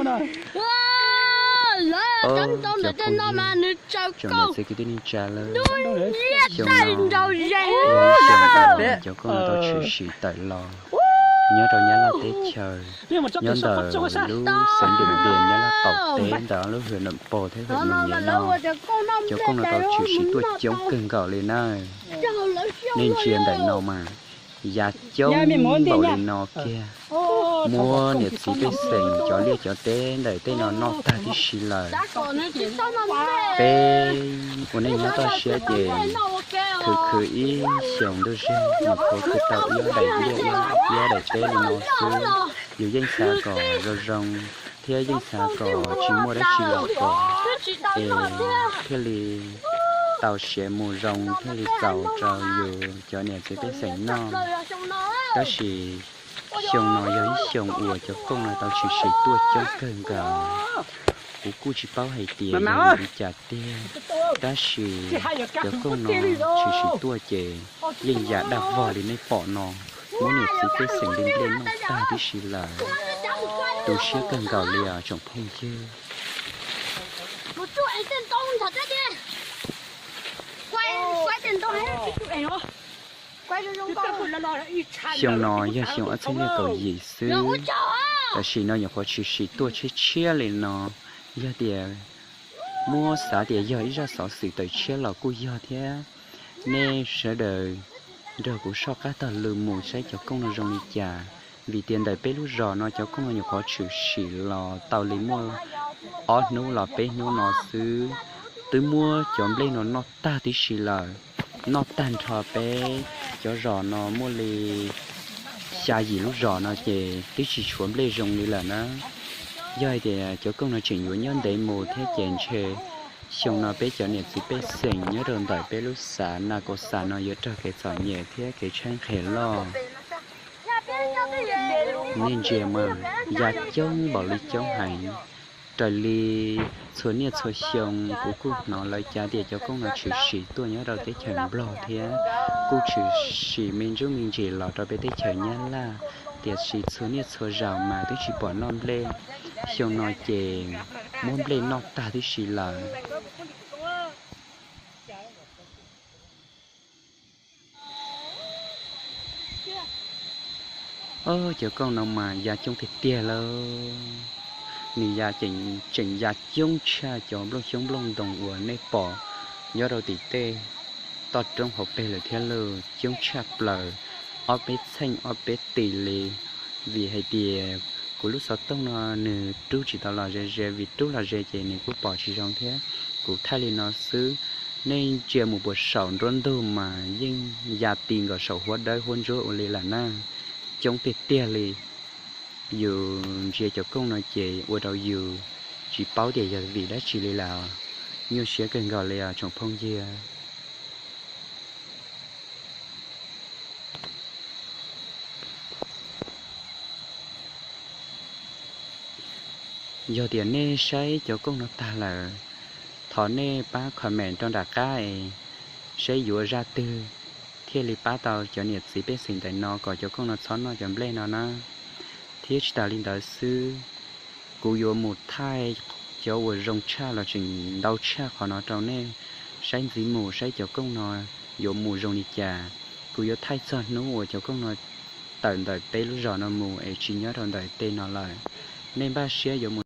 Cov phooj ywg, tsoom niam txiv kwv tij neej tsa lawm, xyoo no yog ib xyoo uas cov kooj no tau tshwm sim tawm los nyob rau Nyab Laj teb chaws, nyob ntawm lub xeev Ntiam Npias Nyab Laj qaum teb ntawm ob lub hwm Nram Pog thiab hwm Mus Nyiav no. Cov kooj no tau tshwm sim tuaj coob kawg nkaus li na. Nej ntsia ntawm no mas ya coob npaum li no kiag. Muab niam txiv pej xeem cov liaj cov teb ntawm tej no noj tag tib si lawm. Peb ua neej nyob toj siab ces khwv khwv ib xyoos ntuj zeeg mus khwv khwv tau ib ob daim liaj ib ob daim teb li no xwb. Yus yeej xav kom zoo zoo thiab yeej xav kom tsis muaj dab tsi los kom es thiaj li tau siav mus zoo thiaj li txaus rau yus cov niam txiv pej xeem noj. Tab sis xyoo no yog ib xyoo uas cov kooj no tau tshwm sim tuaj coob kawg nkaus. Kuv kuj tsis paub hais tias yog vim li cas tiag, tab sis cov kooj no tshwm sim tuaj ces yeej ya daj vog li nej pom no, muab niam txiv pej xeem li nplej noj tag tib si lawm. Tu siab kawg nkaus li os tsoom phooj ywg. Xyoo no yog xyoo ob txhiab leej kaum yim xwb, tam sim no nyuam qhuav tshwm sim tuaj tshiab tshiab li no. Yog tias muab xav tias yog ib zaj xov xwm tawm tshiab los kuj yog thiab. Nej sawv daws nrog kuv soj qab taug lw mus saib cov kooj no zoo li cas, vim tias ntawm peb lub zos no cov kooj no nyuam qhuav tshwm sim los tau li muaj ob hnub los peb hnub no xwb, twb muab cov nplej no noj tag tib si lawm. Noj tag nrho peb cov zos no muaj li xya yim lub zos no ces twb tsis tshuav nplej zoo li lawm na. Yog hais tias cov kooj no tseem yuav nyob ntev mus thiab ces ntshe xyoo no peb cov niam txiv pej xeem nyob rau ntawm peb lub xav na kaus xas no yuav raug kev txom nyem thiab kev tshaib nqhis loj. Nej ntsia mas ya coob npaum li coob heev. Raws li txhua niaj txhua xyoo kuv kuj hnov lawv cav tias cov kooj no tshwm sim tuaj nyob rau teb chaws Nplog thiab kuj tshwm sim me ntsuj me ntsis los rau peb teb chaws Nyab Laj, tiam sis txhua niaj txhua zaus mas twb tsis pom noj nplej. Xyoo no ces muab nplej noj tag tib si lawm. Cov kooj no mas ya coob tiag tiag lauj. Nws ya tseem ya coob tshaj cov nplooj xyoob nplooj ntoos uas nej pom nyob rau tim tej toj roob hauv pes lawm thiab lauj, coob tshaj plaws ob peb txheej ob peb tis li. Vim hais tias kuv lub xov tooj no nws rub tsis tau los ze ze, vim rub los ze ces nws kuj pom tsis zoo thiab. Kuv thaij li no xwb, nej ntsia mus puas saum nruab ntug mas yeej ya ti nkaus saum huab dawb huab ntsuab ua li lawm na. Coob tiag tiag li. Yus ntsia cov kooj no ces ua rau yus tsis paub tias yog vim dab tsi li lawm. Nyuaj siab kawg nkaus li os tsoom phooj ywg. Yog tias nej saib cov kooj no tag lawm, thov nej pab comment rau nram qab es saib yuav zaj twg thiaj li pab tau cov niam txiv pej xeem ntawm no kom cov kooj no txhob noj cov nplej no na. Thiab tsis tas li ntawd xwb, kuv yuav mus thaij cov uas zoo tshaj los tseem ntau tshaj qhov no rau nej saib ntxiv mus saib cov kooj no yuav mus zoo li cas. Kuv yuav thaij txog hnub uas cov kooj no tawm ntawm peb lub zos no mus es tsis nyob rau ntawm tej no lawm. Nej npaj siab yuav mus